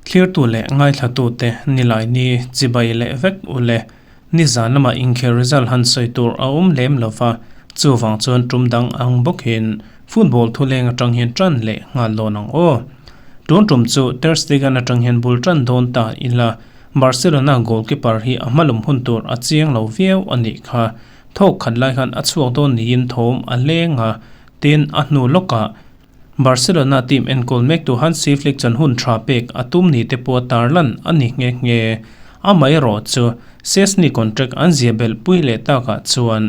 Thlirtu leh ngaithlatute Nilaini chibai leh vek u le. Nizan lamah inkhel result han sawi tur a awm lem lo va, chuvang chuan tum dang ang bawkin football thuleng atang hian tan leh nghal dawn ang aw. Tun tum chu Ter Stegen atang hian bul tan dawn ta ila, Barcelona goalkeeper hi a hmalum hun tur a chiang lo viau a nih kha. Thawk khat lai khan a chhuak dawn niin thawm a leng a, tin a hnu lawkah Barcelona team enkawl mektu Hansi Flick chuan hun tha pek a tum ni te pawh tarlan a ni nghe nghe. Amaherawh chu Szczesny contract an zia belh pui leh takah chuan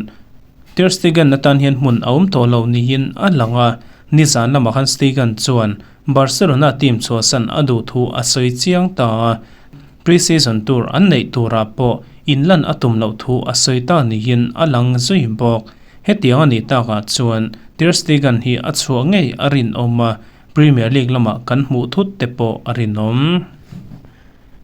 Ter Stegen atan hian hmun a awm tawh lo niin a lang a, nizan lamah khan Stegen chuan Barcelona team chhuahsan a duh thu a sawi chiang ta a, pre-season tour an neih turah pawh inlan a tum loh thu a sawi ta niin a lang zui bawk. Hetiang a nih takah chuan Ter Stegen hi a chhuah ngei a rinawm a, Premier League lamah kan hmuh thut te pawh a rinawm.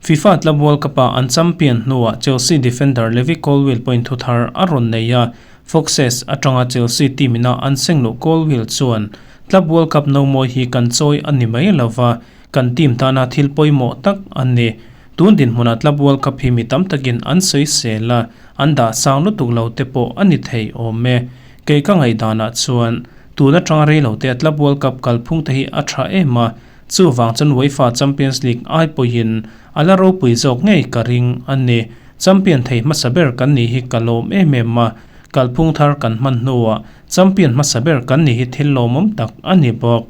FIFA Club World Cup-ah an champion hnuah Chelsea defender Levi Colwill pawhin thu thar a rawn nei a, Foxes atanga Chelsea team ina an seng luh Colwill chuan, Club World Cup no mawi hi kan chawi a ni mai lova, Kan team tana thil pawimawh tak a ni. Tun dinhmunah Club World Cup hi mi tam takin an sawisel a, an dah sang lutuk lo te pawh a ni thei awm e. Kei ka ngaihdanah chuan tun atanga rei lo te a Club World Cup kalphung te hi a tha em a, chuvang chuan UEFA Champions League ai pawhin a la ropui zawk ngei ka ring a ni. Champion thei hmasa ber kan nih hi ka lawm em em a, kalphung thar kan hman hnuah champion hmasa ber kan nih hi thil lawmawm tak a ni bawk.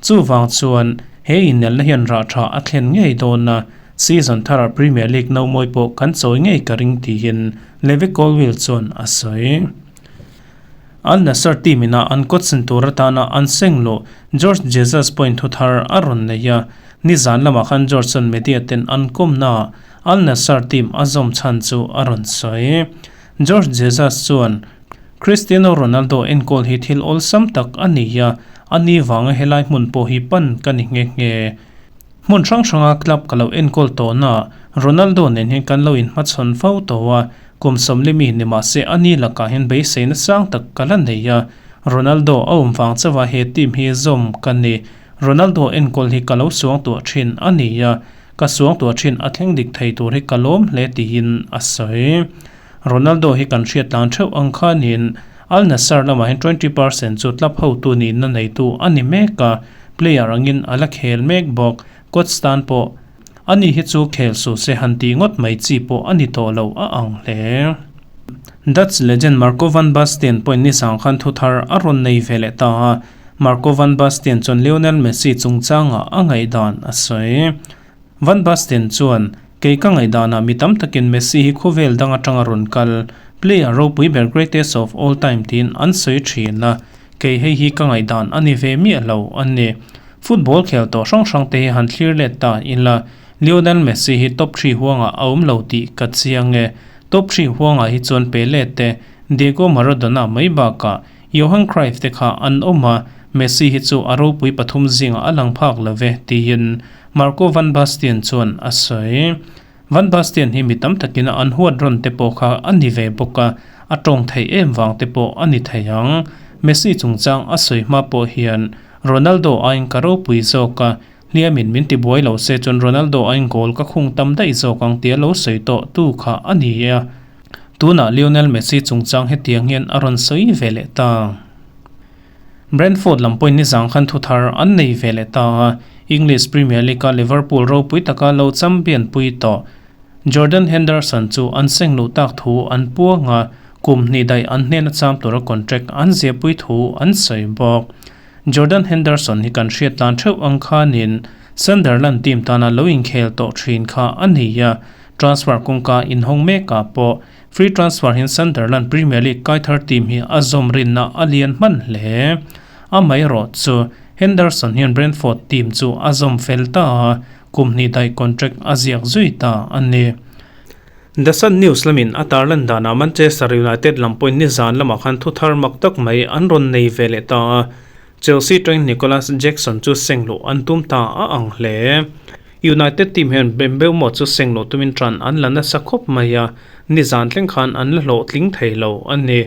Chuvang chuan he inelna hian rah tha a thlen ngei dawn a, season tharah Premier League no mawi pawh kan chawi ngei ka ring tiin Levi Colwill chuan a sawi. Al Nassr team ina an kawtsin tur atana an seng luh Jorge Jesus pawhin thu thar a rawn nei a, nizan lamah khan Jorge chuan media ten an kawmnaah Al Nassr team a zawm chhan chu a rawn sawi. Jorge Jesus chuan Cristiano Ronaldo enkawl hi thil awlsam tak a ni a, a ni vanga helai hmun pawh hi pan ka ni nghe nghe. Hmun hrang hranga club ka lo enkawl tawhna Ronaldo nen hian kan lo inhmachhawn fo tawh a, kum sawmlimi ni mah se a ni lakah hian beiseina sang tak ka la nei a, Ronaldo a awm vang chauha he team hi zawm ka ni. Ronaldo enkawl hi ka lo suangtuah thin a ni a, ka suangtuah thin a thleng dik thei tur hi ka lawm hle tiin a sawi. Ronaldo hi kan hriat tlan theuh ang khanin Al Nassr lamah hian 20% chu club hotu nihna neitu a ni mek a, player angin a la khel mek bawk. Coach tan pawh ani hi chu khel suh se han tih ngawt mai chi pawh a ni tawh lo a ang hle. Dutch legend Marco van Basten pawhin nizang khan thu thar a rawn nei ve leh ta a, Marco van Basten chuan Lionel Messi chungchangah a ngaihdan a sawi. Van Basten chuan, Kei ka ngaihdanah mi tam takin Messi hi khawvel dang atanga rawn kal, player ropui ber greatest of all time tiin an sawi thin a, kei hei hi ka ngaihdan a ni ve miah lo a ni. Football khel tawh hrang hrang te hi han thlir let ta ila, Lionel Messi hi top three huangah a awm lo tih ka chiang e. Top three huangah hi chuan Pele te, Diego Maradona mai bakah Johan Cruyff te kha an awm a, Messi hi chu a ropui pathum zingah a lang phak lo ve, tiin Marco van Basten chuan a sawi. Van Basten hi mi tam takin an huat rawn te pawh kha a ni ve bawk a, a tawng theih em vang te pawh a ni thei ang. Messi chungchang a sawi hma pawh hian Ronaldo aiin ka ropui zawk a, hliamin min ti buai lo se chuan Ronaldo aiin goal ka khung tam daih zawk ang tia lo sawi tawh tu kha a ni a. Tunah Lionel Messi chungchang hetiang hian a rawn sawi ve leh ta. Brentford lam pawhin nizang khan thu thar an nei ve leh ta a, English Premier League-a Liverpool ropui taka lo champion pui tawh Jordan Henderson chu an seng luh tak thu an puang a, kum hnih daih an hnena cham tura contract an ziahpui thu an sawi bawk. Jordan Henderson hi kan hriat tlan theuh ang khanin Sunderland team tana lo inkhel tawh thin kha a ni a, Transfer kawngka inhawng mekah pawh free transfer hian Sunderland Premier League kai thar team hi a zawm rinna a lian hman hle. Amaherawh chu Henderson hian Brentford team chu a zawm fel ta a, kum hnih daih contract a ziak zui ta a ni. The Sun News lamin a tarlan danah Manchester United lam pawhin nizan lamah khan thu thar mak tak mai an rawn nei ve leh ta a, Chelsea tangin Nicolas Jackson chu seng luh an tum ta a ang hle. United team hian Mbeumo chu seng luh tumin tan an la nasa khawp mai a, nizan thleng khan an la hlawhtling thei lo a ni.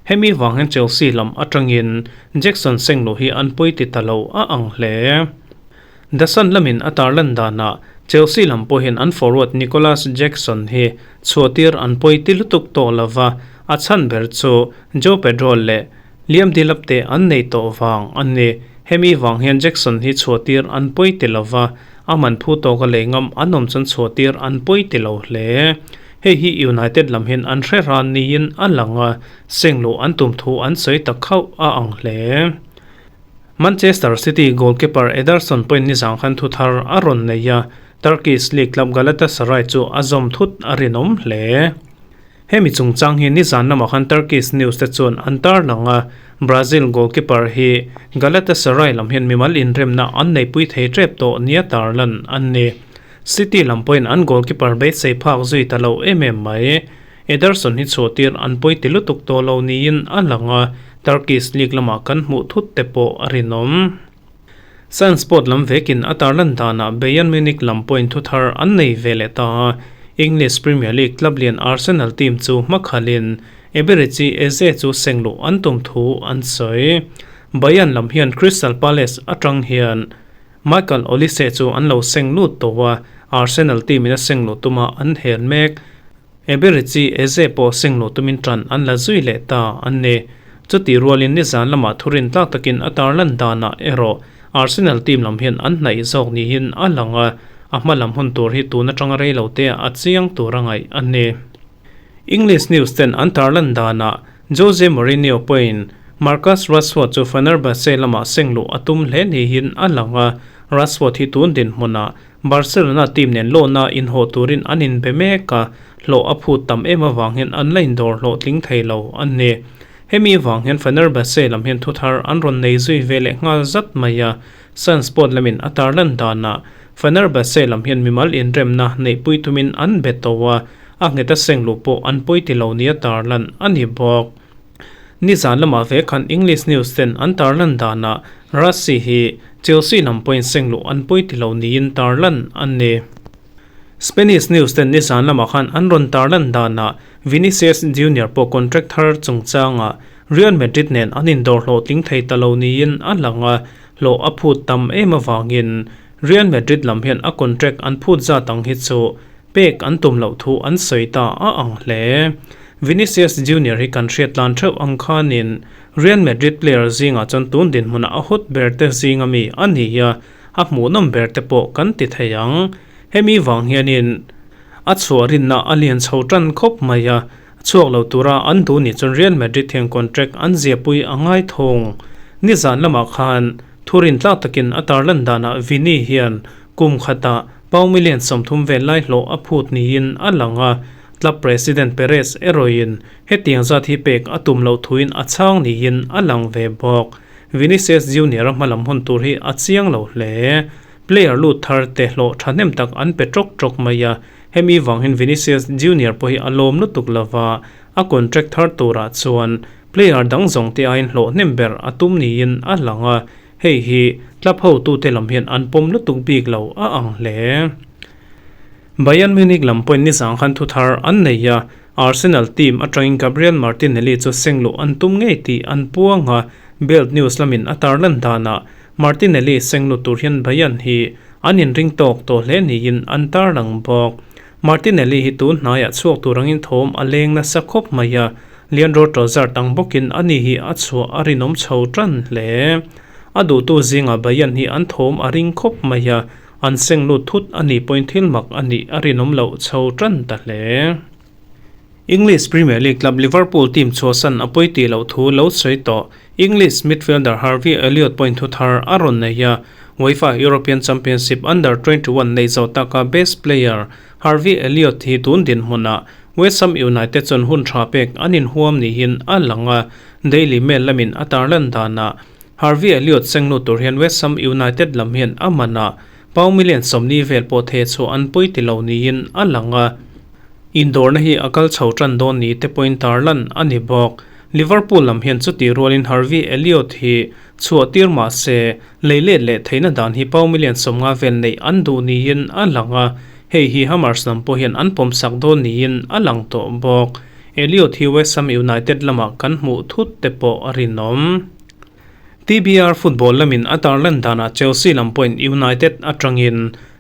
Hemi vang hian Chelsea lam atangin Jackson sengluh hi an pawi ti ta lo a ang hle. The Sun lamin a tarlan danah Chelsea lam pawhin an forward Nicolas Jackson hi chhuahtir an pawi ti lutuk tawh lova, a chhan ber chu Joao Pedro leh Liam Delap te an nei tawh vang a ni. Hemi vang hian Jackson hi chhuahtir an pawi ti lova, a man phu tawka lei ngam an awm chuan chhuahtir an pawi ti lo hle. Hei hi United lam hian an hre ran niin a lang a, sengluh an tum thu an sawi ta khauh a ang hle. Manchester City goalkeeper Ederson pawhin nizang khan thu thar a rawn nei a, Turkish league club Galatasaray chu a zawm thut a rinawm hle. Hemi chungchang hi nizan lamah khan Turkish news te chuan an tarlang a, Brazil goalkeeper hi Galatasaray lam hian mimal inremna an neipui thei tep tawh nia tarlan an ni. City lam pawhin an goalkeeper beisei phak zui ta lo em em mai. Ederson hi chhuahtir an pawi ti lutuk tawh lo niin a lang a, Turkish League lamah kan hmuh thut te pawh a rinawm. SunSport lam vekin a tarlan danah Bayern Munich lam pawhin thu thar an nei ve leh ta a, English Premier League club lian Arsenal team chu hmakhalin Eberechi Eze chu sengluh an tum thu an sawi. Bayern lam hian Crystal Palace atang hian Michael Olise chu an lo seng lut tawh a, Arsenal team in a seng luh tuma an hel mek. Eberechi Eze pawh seng luh tumin tan an la zui leh ta an ni. Chutih rualin nizan lamah thurin tlak takin a tarlan danah erawh Arsenal team lam hian an hnaih zawk niin a lang a, a hma lam hun tur hi tun atanga rei lo te a chiang tur a ngaih a ni. English news ten an tarlan danah Jose Mourinho pawhin Marcus Rashford chu Fenerbahce lamah seng luh a tum hle niin a lang a, Rashford hi tun dinhmunah Barcelona team nen lawhna inhawh turin an inbe mek a, hlawh a phut tam em avang hian an la indawr hlawhtling thei lo a ni. Hemi avang hian Fenerbahce lam hian thuthar an rawn nei zui ve leh nghal zat mai a, SunSport lamin a tarlan danah Fenerbahce lam hian mimal inremna neihpui tumin an be tawh a, A nghet a seng luh pawh an pawi ti lo nia tarlan a ni bawk. Nizan lamah ve khan English news ten an tarlan danah Rassi hi Chelsea lam pawhin seng luh an pawi ti lo niin tarlan a ni. Spanish news ten nizan lamah khan an rawn tarlan danah Vinicius Junior pawh contract thar chungchangah Real Madrid nen an indawr hlawhtling thei ta lo niin a lang a, hlawh a phut tam em avangin Real Madrid lam hian a contract an phut zat ang hi chu Pek an tum loh thu an sawi ta a ang hle. Vinicius Junior hi kan hriat tlan theuh ang khanin Real Madrid player zingah chuan tun dinhmunah a hot ber te zinga mi a ni a, a hmuhnawm ber te pawh kan ti thei ang. Hemi vang hianin a chhuah rinna a lian chho tan khawp mai a, chhuak lo tura an duh nih chuan Real Madrid hian contract an ziahpui a ngai thung. Nizan lamah khan thurin tlak takin a tarlan danah Vini hian Kum khatah Pau million 30 vel lai hlawh a phut niin a lang a, club president Perez erawhin hetiang zat hi pek a tum loh thuin a chhang niin a lang ve bawk. Vinicius Junior-a hmalam hun tur hi a chiang lo hle. Player lut thar te hlawh thahnem tak an pe tawk tawk mai a, hemi vang hian Vinicius Junior pawh hi a lawm lutuk lova, a contract thar turah chuan player dang zawng te aiin hlawh hnem ber a tum niin a lang a, Hei hi club hotute lam hian an pawm lutuk bik lo a ang hle. Bayern Munich lam pawhin nizang khan thuthar an nei a, Arsenal team atangin Gabriel Martinelli chu sengluh an tum ngei tih an puang a, Bild News lamin a tarlan danah Martinelli senglut tur hian Bayern hi an inring tawk tawh hle niin an tarlang bawk. Martinelli hi tun hnaiah chhuak tur angin thawm a leng nasa khawp mai a, Leandro Trossard ang bawkin ani hi a chhuah a rinawm chho tan hle. A duhtu zingah Bayern hi an thawm a ring khawp mai a, an seng lut thut a nih pawhin thil mak a nih a rinawm loh chho tan ta hle. English Premier League club Liverpool team chhuahsan a pawi tih loh thu lo sawi tawh English midfielder Harvey Elliott pawhin thu thar a rawn nei a, UEFA European Championship Under 21 neih zawh taka best player Harvey Elliott hi tun dinhmunah West Ham United chuan hun tha pek an inhuam niin a lang a, Daily Mail lamin a tarlan danah Harvey Elliott senglut tur hian West Ham United lam hian a man a, pound million 40 vel pawh theh chhuah an pawi ti lo niin a lang a. Indawrna hi a kal chho tan dawn ni te pawhin tarlan a ni bawk. Liverpool lam hian chutih rualin Harvey Elliott hi chhuah tir mah se, lei let leh theihna dan hi pound million 50 vel neih an duh niin a lang a, Hei hi Hammers lam pawh hian an pawmsak dawn niin a lang tawh bawk. Elliot hi West Ham United lamah kan hmuh thut te pawh a rinawm. TBR football lamin a tarlan danah Chelsea lam pawhin United atangin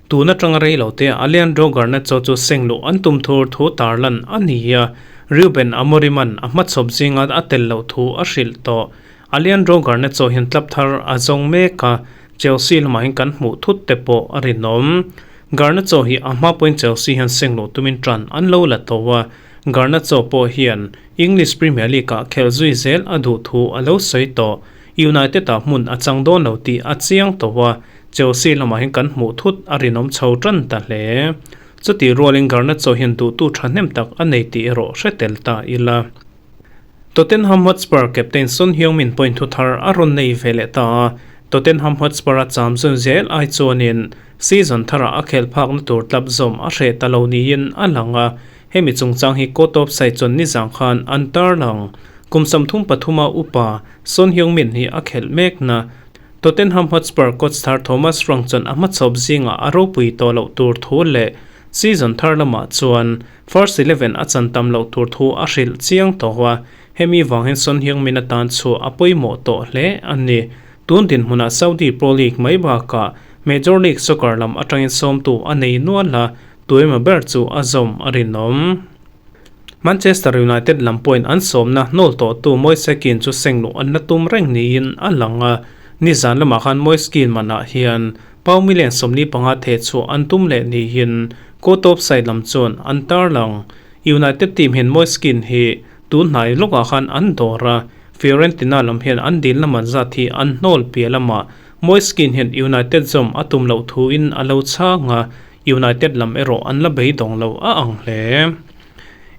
tun atanga rei lo te Alejandro Garnacho chu seng luh an tum thur thu tarlan a ni a, Ruben Amorim-a'n a hmachhawp zinga a tel loh thu a hrilh tawh. Alejandro Garnacho hian club thar a zawng mek a, Chelsea lamah hian kan hmuh thut te pawh a rinawm. Garnacho hi a hma pawhin Chelsea hian seng luh tumin tan an lo la tawh a, Garnacho pawh hian English Premier League-ah khelh zui zel a duh thu a lo sawi tawh. United-ah hmun a chang dawn lo tih a chiang tawh a, Chelsea lamah hian kan hmuh thut a rinawm chho tan ta hle. Chutih rualin Garnacho hian duhtu thahnem tak a nei tih erawh hre tel ta ila. Tottenham Hotspur captain Son Heung-min point thu thar a rawn nei ve leh ta a, Tottenham Hotspur a cham zun zel ai chuanin season tharah a khelh phakna tur tlap zawm a hreh ta lo niin a lang a, hemi chungchang hi court of side chuan nizang khan an tarlang. Kum 33 a upa Son Heung-min hi a khelh mekna Tottenham Hotspur coach thar Thomas Frank chuan a hmachhawp zingah a ropui tawh loh tur thu leh season thar lamah chuan First Eleven a chan tam loh tur thu a hrilh chiang tawh a, hemi vang hian Son Heung-min atan chhuah a pawimawh tawh hle a ni. Tun dinhmunah Saudi Pro League mai bakah Major League Soccer lam atangin sawmtu a nei nual a, tuemaw ber chu a zawm a rinawm. Manchester United lam pawhin an sawmna hnawl tawhtu Moise Kean chu seng luh an la tum reng niin a lang a, nizan lamah khan Moise Kean manah hian Pau million 45 theh chhuah an tum leh niin Kawtawp side lam chuan an tarlang. United team hian Moise Kean hi tun hnai lawkah khan an dawr a, Fiorentina lam hian an dilna man zat hi an hnawl piah lamah Moise Kean hian United zawm a tum loh thuin a lo chhang a, United lam erawh an la beidawng lo a ang hle.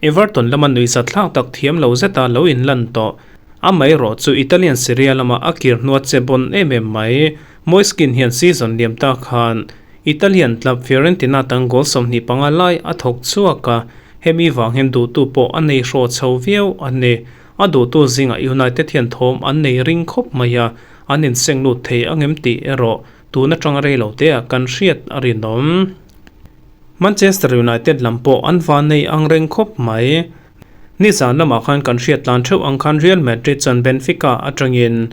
Everton lama nuihzat thlak tak thiam lo zeta lo inlan tawh. Amaherawh chu Italian Serie A lama a kir hnua che bawn em em mai. Moise Kean hian season liam ta khan Italian club Fiorentina tang goal 25 lai a thawk chhuak a, hemi vang hian duhtu pawh a nei hraw chho viau a ni. A duhtu zingah United hian thawm an nei ring khawp mai a, an inseng lut thei angem tih erawh tun atanga rei lo te ah kan hriat a rinawm. Manchester United lam pawh an van nei ang reng khawp mai. Nizan lamah khan kan hriat tlan theuh ang khan Real Madrid chuan Benfica atangin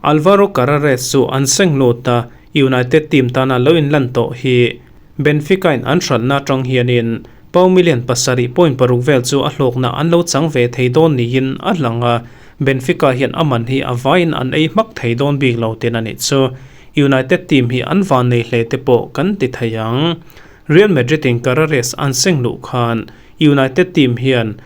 Alvaro Carreras chu an seng lut a, United team tana lo inlan tawh hi Benfica in an hralhna atang hianin pau million 7.6 vel chu a hlawkna an lo chang ve thei dawn niin a lang a, Benfica hian a man hi a vaiin an ei hmak thei dawn bik lo tin a nih chu. United team hi an van nei hle te pawh kan ti thei ang. Real Madrid in Carreras an seng luh khan United team hian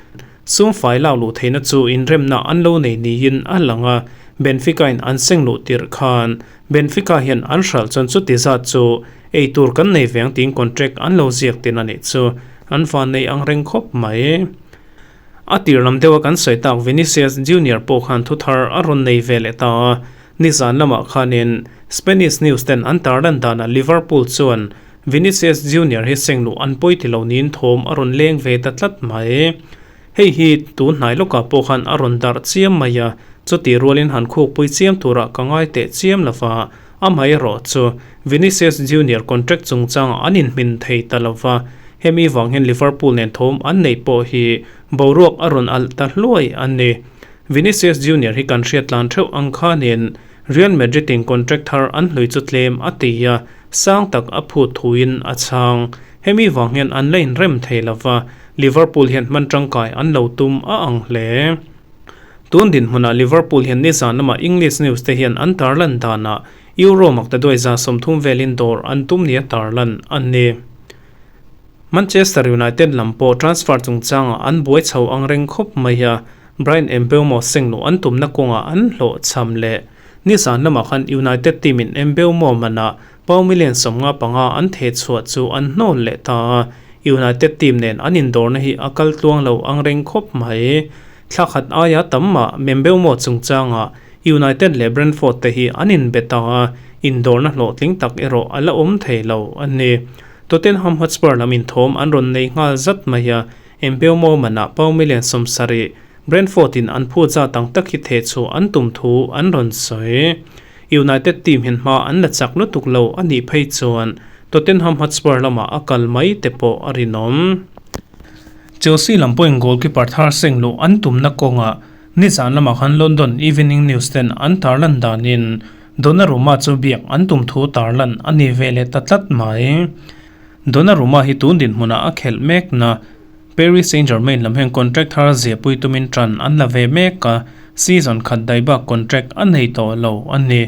sum fai lak luh theihna chu inremna an lo nei niin a lang a, Benfica in an seng luh tirh khan Benfica hian an hralh chuan chuti zat chu ei tur kan nei veng tiin contract an lo ziak tin a nih chu an van nei ang reng khawp mai. A tir lam deuha kan sawi tak Vinicius Junior pawh khan thu thar a rawn nei ve leh ta a, nizan lamah khanin Spanish news ten an tarlan danah Liverpool chuan Vinicius Junior hi seng luh an pawi ti lo niin thawm a rawn leng ve ta tlat mai. Hei hi tun hnai lawkah pawh khan a rawn darh chiam mai a, chutih rualin han khukpui chiam turah ka ngai teh chiam lo va, amaherawh chu Vinicius Junior contract chungchangah an inhmin thei ta lo va, hemi vang hian Liverpool nen thawm an neih pawh hi boruak a rawn alh ta hluai a ni. Vinicius Junior hi kan hriat tlan theuh ang khanin Real Madrid in contract thar an hlui chu tlem a ti a, sang tak a phut thuin a chhang. Hemi vang hian an la inrem thei lo va, Liverpool hian hman tangkai an lo tum a ang hle. Tun dinhmunah Liverpool hian nizan lamah English news te hian an tarlan danah Euro maktaduai 30% velin dawr an tum nia tarlan a ni. Manchester United lam pawh transfer chungchangah an buai chho ang reng khawp mai a, Bryan Mbeumo seng luh an tumna kawngah an hlawh cham leh. Nizan lamah khan United team in Mbeumo manah pau million 55 an theh chhuah chu an hnawl leh ta a, United team nen an indawrna hi a kal tluang lo ang reng khawp mai. Thla khat aia tam mah Mbeumo chungchangah United leh Brentford te hi an inbe ta a, indawrna hlawhtling tak erawh a la awm thei lo a ni. Tottenham Hotspur lam inthawm an rawn nei nghal zat mai a, Mbeumo manah pau million 70 Brentford in an phut zat ang tak hi theh chhuah an tum thu an rawn sawi. United team hian hma an la chak lutuk lo a nih phei chuan Tottenham Hotspur lamah a kal mai te pawh a rinawm. Chelsea lam pawhin goalkeeper thar seng luh an tumna kawngah nizan lamah khan London Evening News ten an tarlan danin Donnarumma chu biak an tum thu tarlan a ni ve leh ta tlat mai. Donnarumma hi tun dinhmunah a khelh mekna Paris Saint-Germain lam hian contract thar ziahpui tumin tan an la ve mek a, season khat daih bak contract a nei tawh lo a ni.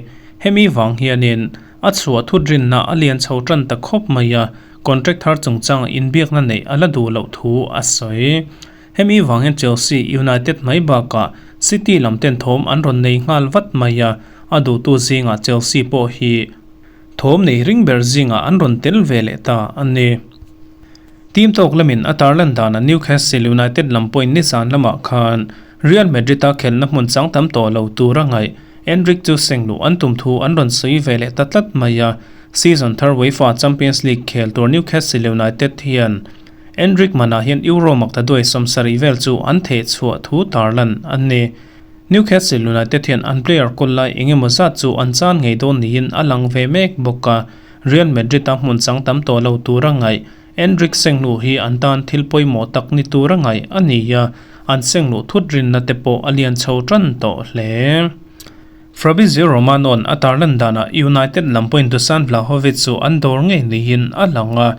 Hemi vang hianin a chhuah thut rinna a lian chho tan ta khawp mai a, contract thar chungchanga inbiakna neih a la duh loh thu a sawi. Hemi vang hian Chelsea, United mai bakah City lam ten thawm an rawn nei nghal vat mai a, a duhtu zingah Chelsea pawh hi thawm nei ring ber zingah an rawn tel ve leh ta a ni. Team tawk lamin a tarlan danah Newcastle United lam pawhin nizan lamah khan Real Madrid-a khelhna hmun chang tam tawh lo tura ngaih Endrick chu seng luh an tum thu an rawn sawi ve leh ta tlat mai a. Season thar UEFA Champions League khel tur Newcastle United hian Endrick manah hian Euro makta duai 70 vel chu an theh chhuah thu tarlan a ni. Newcastle United hian an player kawl lai eng emaw zat chu an chan ngei dawn niin a lang ve mek bawk a. Real Madrid-a hmun chang tam tawh lo tura ngaih Endrick sengluh hi an tan thil pawimawh tak ni tura ngaih a ni a, an sengluh thut rinna te pawh a lian chho tan tawh hle. Fabrizio Romano-a'n a tarlan danah United lam pawhin Dusan Vlahovic chu an dawr ngei niin a lang a.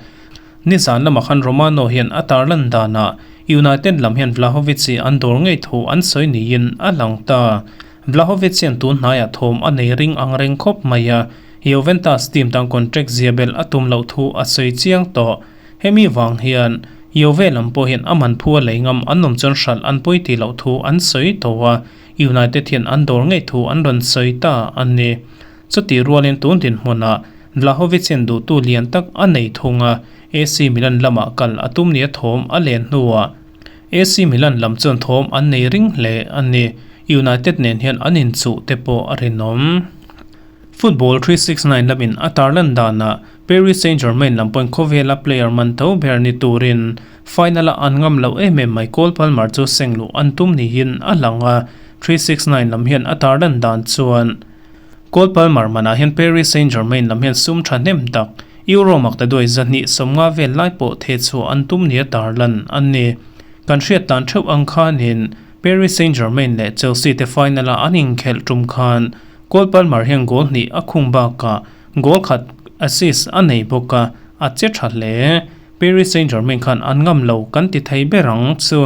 Nizan lamah khan Romano hian a tarlan danah United lam hian Vlahovic hi an dawr ngei thu an sawi niin a lang ta. Vlahovic hian tun hnaiah thawm a nei ring ang reng khawp mai a, Juventus team tan contract zia belh a tum loh thu a sawi chiang tawh. Hemi vang hian Juve lam pawh hian a man phu a lei ngam an awm chuan hralh an pawi tih loh thu an sawi tawh a, United hian an dawr ngei thu an rawn sawi ta a ni. Chutih rualin tun dinhmunah Vlahovic hian duhtu lian tak a nei thung a, AC Milan lamah kal a tum nia thawm a len hnuah AC Milan lam chuan thawm an nei ring hle a ni. United nen hian an inchuh te pawh a rinawm. Football 369 lamin a tarlan danah Paris Saint-Germain lam pawhin khawvela player man tho ber ni turin final-a an ngam loh em em mai Cole Palmer chu seng luh an tum niin a lang a, 369 lam hian a tarlan dan chuan Cole Palmer manah hian Paris Saint-Germain lam hian sum thahnem tak Euro maktaduai 250 vel lai pawh thehchhuah an tum nia tarlan a ni. Kan hriat tan theuh ang khanin Paris Saint-Germain leh Chelsea te final-a an inkhelh tum khan Cole Palmer hian goal hnih a khung bakah goal khat assist a nei bawk a, a che tha hle. Paris Saint-Germain khan an ngam lo kan ti thei ber ang chu.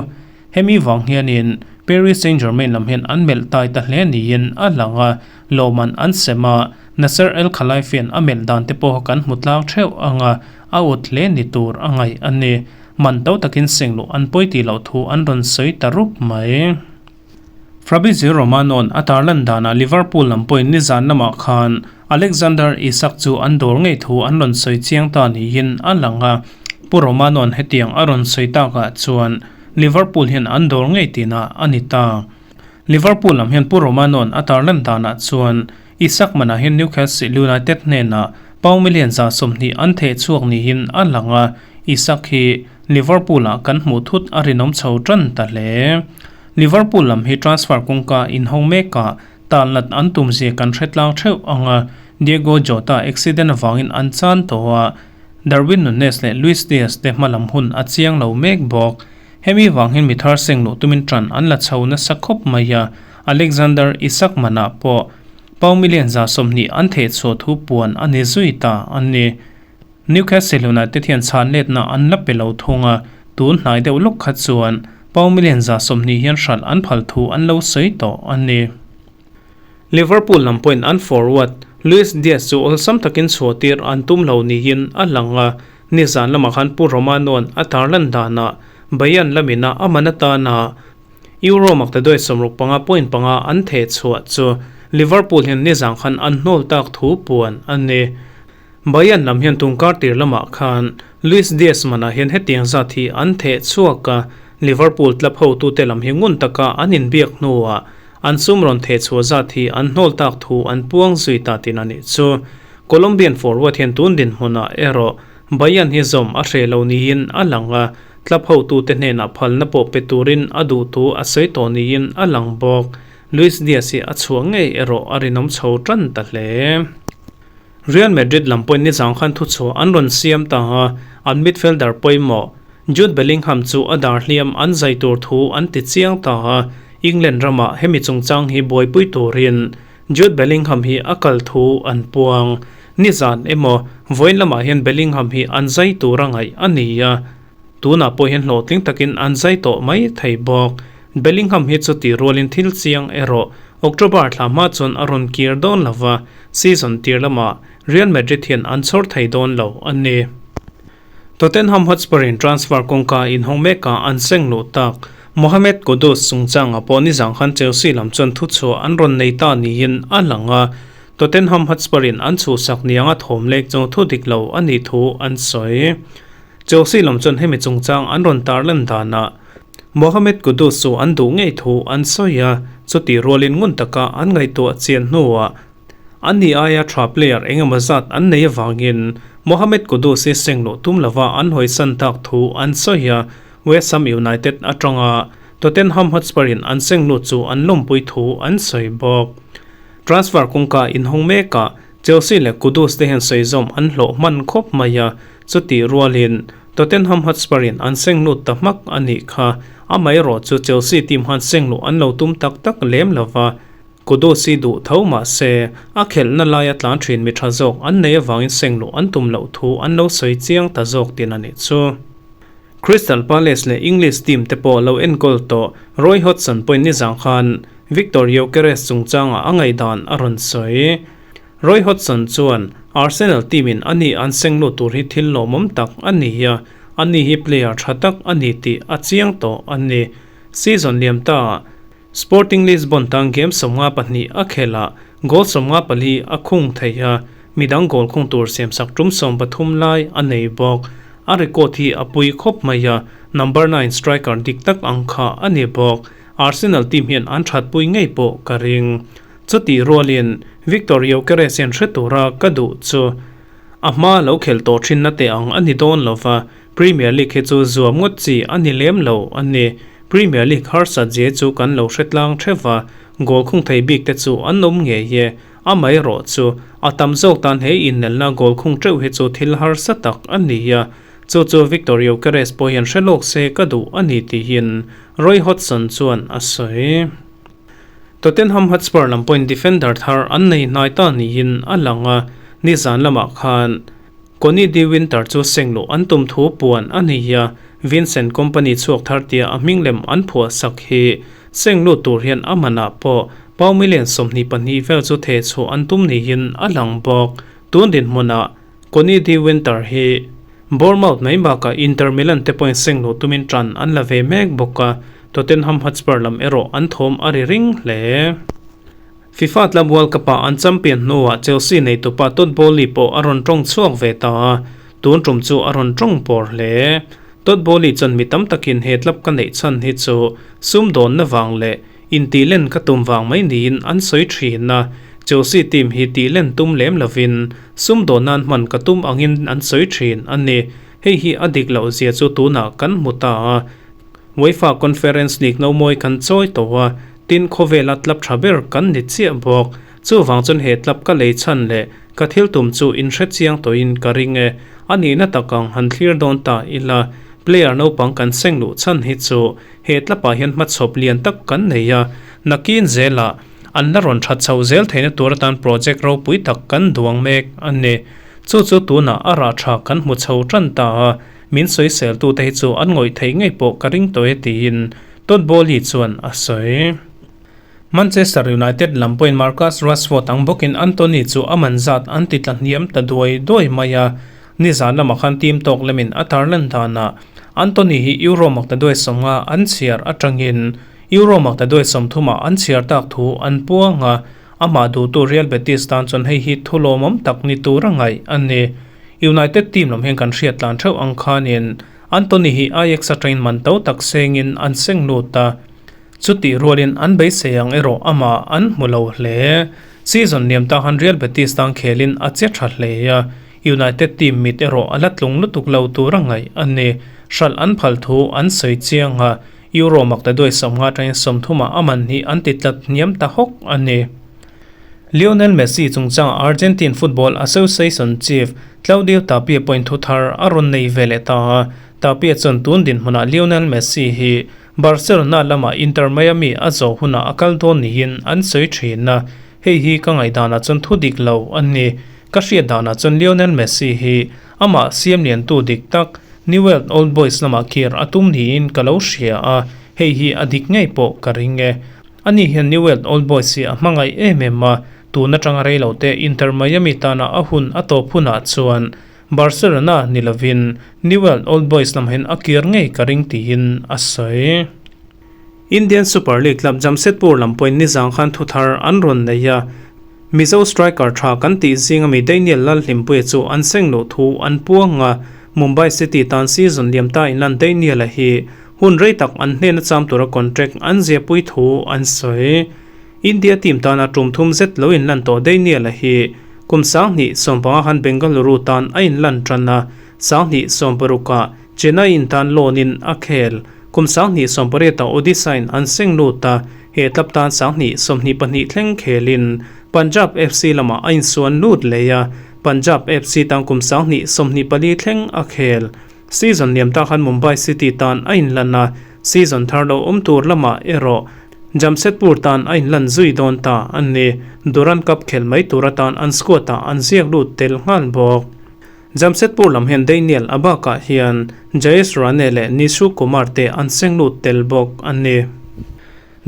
Hemi vang hianin Paris Saint-Germain lam hian an melh tai ta hle niin a lang a, lawmman an sem a, Nasser El Khelaifi-a'n a melh dan te pawh kan hmu tlang theuh ang a, a ut hle ni tur a ngaih a ni. Man to takin sengluh an pawi tih loh thu an rawn sawi ta rup mai. Fabrizio Romano-a'n a tarlan danah Liverpool lam pawhin nizan lamah khan Alexander Isak chu an dawr ngei thu an rawn sawi chiang ta niin a lang a. Pu Romano-a'n hetiang a rawn sawi takah chuan Liverpool hian an dawr ngei tihna a ni ta. Liverpool lam hian Pu Romano-a'n a tarlan danah chuan Isak manah hian Newcastle United hnenah pound million 20 an theh chhuak niin a lang a, Isak hi Liverpool-ah kan hmuh thut a rinawm chho tan ta hle. Liverpool lam hi transfer kawngka inhawng mekah talnat an tum zia kan hre tlang theuh ang a, Diego Jota accident avangin an chan tawh a, Darwin Nunez leh Luis Diaz te hma lam hun a chiang lo mek bawk. Hemi vang hian mi thar seng luh tumin tan an la chho nasa khawp mai a, Alexander Isak manah pawh pound million 20 an theh chhuah thu puan a ni zui ta a ni. Newcastle United hian chhan letna an la pe lo thung a, tun hnai deuh lawk kha chuan pound million 20 hian hralh an phal thu an lo sawi tawh a ni. Liverpool lam pawhin an forward Luis Diaz chu awlsam takin chhuahtir an tum lo niin a lang a, nizan lamah khan Pu Romano-a'n a tarlan danah Bayern lamina a man atana Euro maktaduai 65.5 an theh chhuah chu Liverpool hian nizan khan an hnawl tak thu puan a ni. Bayern lam hian tungkar tir lamah khan Luis Diaz manah hian hetiang zat hi an theh chhuak a, Liverpool club hotute lam hi ngun taka an inbiak hnuah an sum rawn theh chhuah zat hi an hnawl tak thu an puang zui ta tin a nih chu. Colombian forward hian tun dinhmunah erawh Bayern hi zawm a hreh lo niin a lang a, club hotute hnenah phalna pawh pe turin a duh thu a sawi tawh niin a lang bawk. Luis Diaz hi a chhuah ngei erawh a rinawm chho tan ta hle. Real Madrid lam pawhin nizang khan thuchhuah an rawn siam ta a, an midfielder pawimawh. Jude Bellingham chu a dar hliam an zai tur thu an ti chiang ta a, England ramah hemi chungchang hi buaipui turin Jude Bellingham hi a kal thu an puang. Nizan emaw, vawiin lamah hian Bellingham hi an zai tur a ngaih a ni a, tunah pawh hian hlawhtling takin an zai tawh mai thei bawk. Bellingham hi chuti rualin thil chiang erawh October thla hma chuan a rawn kir dawn lo va, season tir lamah Real Madrid hian an chhawr thei dawn lo a ni. Tottenham Hotspur-in transfer kawngka inhawng mekah an seng luh tak. Mohamed Kudus chungchangah pawh nizang khan Chelsea lam chuan thuchhuah an rawn nei ta niin a lang a, Tottenham Hotspur-in an chhuhsak nianga thawm lek chu thu dik lo a nih thu an sawi. Chelsea lam chuan hemi chungchang an rawn tarlan danah Mohamed Kudus chu an duh ngei thu an sawi a, chutih rualin ngun taka an ngaihtuah chian hnuah An ni aia tha player eng emaw zat an nei avangin Mohamed Kudus hi seng luh tum lova an hawisan tak thu an sawi a, West Ham United atanga Tottenham Hotspur in an seng lut chu an lawmpui thu an sawi bawk. Transfer kawngka inhawng mekah Chelsea leh Kudus te hian sawi zawm an hlawh hman khawp mai a, chutih rualin Tottenham Hotspur in an seng lut ta hmak a nih kha. Amaherawh chu Chelsea team han seng luh an lo tum tak tak lem lova, Kudus hi duh tho mah se, a khelhna laia tlan thin mi tha zawk an nei avangin seng luh an tum loh thu an lo sawi chiang ta zawk tin a nih chu. Crystal Palace leh English team te pawh lo enkawl tawh Roy Hodgson pawhin nizang khan Viktor Gyokeres chungchangah a ngaihdan a rawn sawi. Roy Hodgson chuan, Arsenal team in ani an seng lut tur hi thil lawmawm tak a ni a, ani hi player tha tak a ni tih a chiang tawh a ni. Season liam ta Sporting Lisbon tan game 52 a khel a, goal 54 a khung thei a, midang goal khung tur siamsak tum 13 lai a nei bawk. A record hi a pui khawp mai a, number nine striker dik tak ang kha a ni bawk. Arsenal team hian an thatpui ngei pawh ka ring. Chutih rualin Viktor Gyokeres hian hre tura ka duh chu a hma lo khel tawh thinna teh ang a ni dawn lova, Premier League hi chu zuam ngawt chi a ni lem lo a ni. Premier League harsat zia chu kan lo hre tlang theuh a, goal khung thei bik te chu an awm ngei e. Amaherawh chu, a tam zawk tan he innelna goal khung teuh hi chu thil harsa tak a ni a. Chu chu Viktor Gyokeres pawh hian hre lawk se ka duh a ni tiin Roy Hodgson chuan a sawi. Tottenham Hotspur lam pawhin defender thar an nei hnai ta niin a lang a, nizan lamah khan Koni De Winter chu seng luh an tum thu puan a ni a, Vincent Kompany chhuak thar tia a hming lem an phuah sak hi seng lut tur hian a manah pawh pau million 22 vel chu theh chhuah an tum niin a lang bawk. Tun dinhmunah Koni De Winter hi Bournemouth mai bakah Inter Milan te pawhin seng luh tumin tan an la ve mek bawk a, Tottenham Hotspur lam erawh an thawm a ri ring hle. FIFA Club World Cup-ah an champion hnuah Chelsea neitupa Todd Boehly pawh a rawn tawng chhuak ve ta a, tun tum chu a rawn tawng pawr hle. Todd Boehly chuan mi tam takin he club ka neih chhan hi chu sumdawnna vang leh intihlen ka tum vang mai niin an sawi thin a, Chelsea team hi tihlen tum lem lovin sumdawnna'n hman ka tum angin an sawi thin a ni. Hei hi a dik loh zia chu tunah kan hmu ta a. UEFA Conference League nomawi kan chawi tawh a, tin khawvela club tha ber kan ni chiah bawk. Chuvang chuan he club ka lei chhan leh ka thil tum chu inhre chiang tawhin ka ring e. A nihna tak ang han thlir dawn ta ila, player naupang kan seng luh chhan hi chu he club ah hian hmachhawp lian tak kan nei a, nakin zelah an la rawn that chhoh zel theihna tur atan project ropui tak kan duang mek a ni. Chu chu tunah a rah tha kan hmu chho tan ta a. Min sawiseltute hi chu an ngawih theih ngei pawh ka ring tawh e tiin Todd Boehly chuan a sawi. Manchester United lam pawhin Marcus Rashford ang bawkin Antony chu a man zat an ti tla hniam ta duai duai mai a, nizan lamah khan team tawk lemin a tarlan danah Antony hi Euro maktaduai 50 an chhiar atangin Euro maktaduai 30 ah an chhiar tak thu an puang a, amah duhtu Real Betis tan chuan hei hi thu lawmawm tak ni tur a ngaih a ni. United team lam hian kan hriat tlan theuh ang khanin Antony hi Ajax atangin man to tak sengin an seng lut a, chutih rualin an beisei ang erawh amah an hmu lo hle. Season liam ta khan Real Betis tan khelin a che tha hle a, United team mit erawh a la tlung lutuk lo tur a ngaih a ni. Hralh an phal thu an sawi chiang a, Euro maktaduai 50 atangin 30 ah a man hi an ti tlat hniam ta hawk a ni. Lionel Messi chungchangah Argentine Football Association chief Claudio Tapia pawhin thu thar a rawn nei ve leh ta a. Tapia chuan tun dinhmunah Lionel Messi hi Barcelona lamah Inter Miami a zawh hunah a kal dawn niin an sawi thin a, hei hi ka ngaihdanah chuan thu dik lo a ni. Ka hriat danah chuan Lionel Messi hi amah siam liantu dik tak Newell's Old Boys lamah kir a tum niin ka lo hria a, hei hi a dik ngei pawh ka ring e. Ani hian Newell's Old Boys hi a hmangaih em em a, tun atanga reilote Inter Miami tana a hun a tawp hunah chuan Barcelona ni lovin Newell's Old Boys lam hian a kir ngei ka ring tiin a sawi. Indian Super League club Jamshedpur lam pawhin nizang khan thuthar an rawn nei a, Mizo striker tha kan tih zing ami Daniel Lalhlimpuia chu an seng loh thu an puang a, Mumbai City tan season liam ta inlan Daniel-a hi hun rei tak an hnena cham tura contract an ziahpui thu an sawi. India team tana tum thum zet lo inlan tawh Daniel-a hi kum 2015 khan Bengaluru tan a inlan tan a, 2016 ah Chennai-in tan loan-in a khel. Kum 2018 ah Odisha-in an seng lut a, he club tan 2022 thleng khelin Punjab FC lamah a insuan lut leh a, Punjab FC tan kum 2024 thleng a khel. Season liam ta khan Mumbai City tan a inlan a, season thar lo awm tur lamah erawh Jamshedpur tan a inlan zui dawn ta a ni. Durand Cup khel mai tur atan an squad ah an ziak lut tel nghal bawk. Jamshedpur lam hian Daniel a bakah hian Jayesh Rane leh Nishu Kumar te an seng lut tel bawk a ni.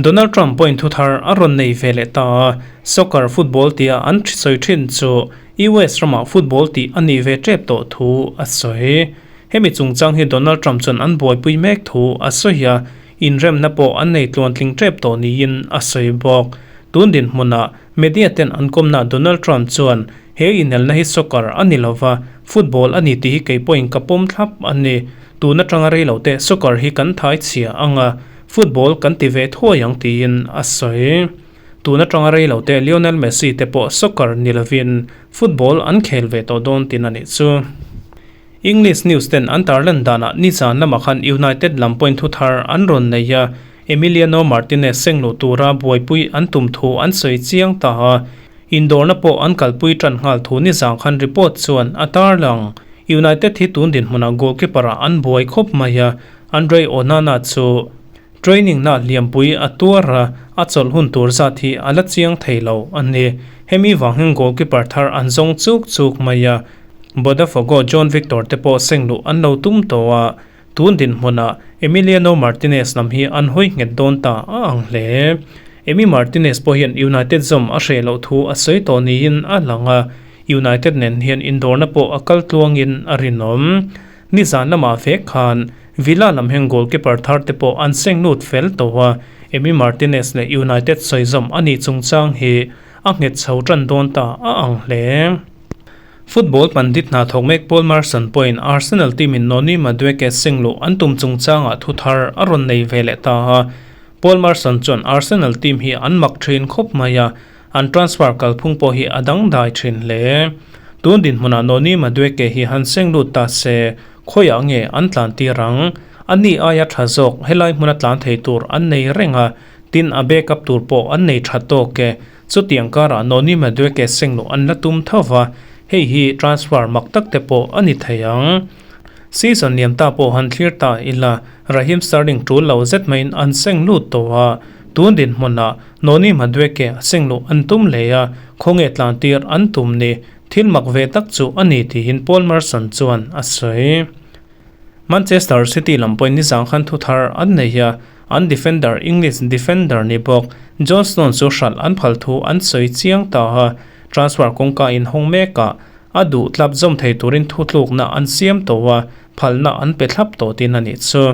Donald Trump pawhin thuthar a rawn nei ve leh ta a, soccer football tia an sawi thin chu US ramah football tih a nih ve tep tawh thu a sawi. Hemi chungchang hi Donald Trump chuan an buaipui mek thu a sawi a, inremna pawh an nei tluantling tep tawh niin a sawi bawk. Tun dinhmunah media ten an kawmnaah Donald Trump chuan he inelna hi soccer a ni lova, football a ni tih hi kei pawhin ka pawm thlap a ni. Tun atanga rei lo teh soccer hi kan thai chhia ang a, Football kan ti ve thuai ang tiin a sawi. Tun atanga rei lo te Lionel Messi te pawh soccer ni lovin football an khel ve tawh dawn tin a nih chu. English news ten an tarlan danah nizan lamah khan United lam pawhin thu thar an rawn nei a, Emiliano Martinez seng luh tura buaipui an tum thu an sawi chiang ta a, indawrna pawh an kalpui tan nghal thu nizan khan report chuan a tarlang. United hi tun dinhmunah goalkeeper ah an buai khawp mai a, Andre Onana chu training na hliampui a tuar a, a chawlh hun tur zat hi a la chiang thei lo a ni. Hemi vang hian goalkeeper thar an zawng chuk chuk mai a, Botafogo John Victor te pawh seng luh an lo tum tawh a, tun dinhmunah Emiliano Martinez lam hi an hawi nghet dawn ta a ang hle. Emi Martinez pawh hian United zawm a hreh loh thu a sawi tawh niin a lang a, United nen hian indawrna pawh a kal tluangin a rinawm. Nizan lamah vek khan Villa lam hian goalkeeper thar te pawh an seng lut fel tawh a, Emi Martinez leh United sawizawm a nih chungchang hi a nghet chho tan dawn ta a ang hle. Football pandit hna thawk mek Paul Merson pawhin Arsenal team in Noni Madueke seng luh an tum chungchangah thu thar a rawn nei ve leh ta a, Paul Merson chuan Arsenal team hi an mak thin khawp mai a, An transfer kalphung pawh hi a dangdai thin hle. Tun dinhmunah Noni Madueke hi han seng lut ta se, khawiah nge an tlan tir ang? A ni aia tha zawk helai hmuna tlan thei tur an nei reng a, tin a backup tur pawh an nei tha tawk e. Chutiang karah Noni Madueke seng luh an la tum tho va, hei hi transfer mak tak te pawh a ni thei ang. Season liam ta pawh han thlir ta ila, Raheem Sterling tul lo zet maiin an seng lut tawh a, tun dinhmunah Noni Madueke a seng luh an tum hle a, khawnge tlan tir an tum ni, thil mak ve tak chu a ni tiin Paul Merson chuan a sawi. Manchester City lam pawhin nizang khan thu thar an nei a, an defender English defender ni bawk John Stones chu hralh an phal thu an sawi chiang ta a, transfer kawngka inhawng mekah a duh tlap zawm thei turin thutlukna an siam tawh a, phalna an pe thlap tawh tin a nih chu.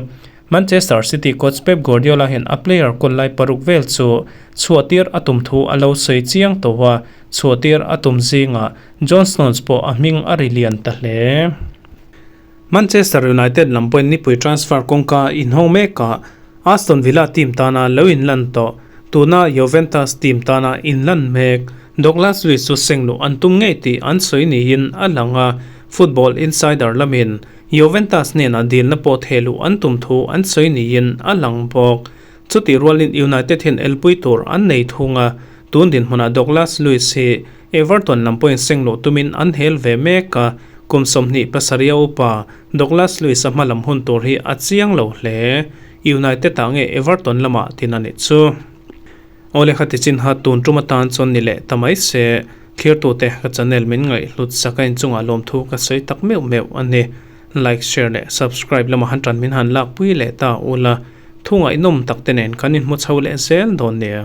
Manchester City coach Pep Guardiola hian a player kawl lai paruk vel chu chhuahtir a tum thu a lo sawi chiang tawh a, chhuahtir a tum zingah John Stones pawh a hming a ri lian ta hle. Manchester United lam pawhin nipui transfer kawngka inhawng mekah Aston Villa team tana lo inlan tawh, tuna Juventus team tana inlan mek Douglas Luiz chu seng luh an tum ngei tih an sawi niin a lang a, Football Insider lamin Juventus hnenah dilna pawh theh luh an tum thu an sawi niin a lang bawk. Chutih rualin United hian elpui tur an nei thung a, tun dinhmunah Douglas Luiz hi Everton lam pawhin seng luh tumin an hel ve mek a, Kum 27 a upa Douglas Luiz-a hma lam hun tur hi a chiang lo hle. United-ah nge Everton lamah tin a nih chu. Awle kha tichin ha tun tum atan chuan ni leh ta mai se, thlirtute ka channel min ngaihhlut sak a inchungah lawmthu ka sawi tak meuh meuh a ni. Like, share leh subscribe lamah han tan min han lakpui leh ta ula, thu ngaihnawm tak te nen kan inhmu chho leh zel dawn nia.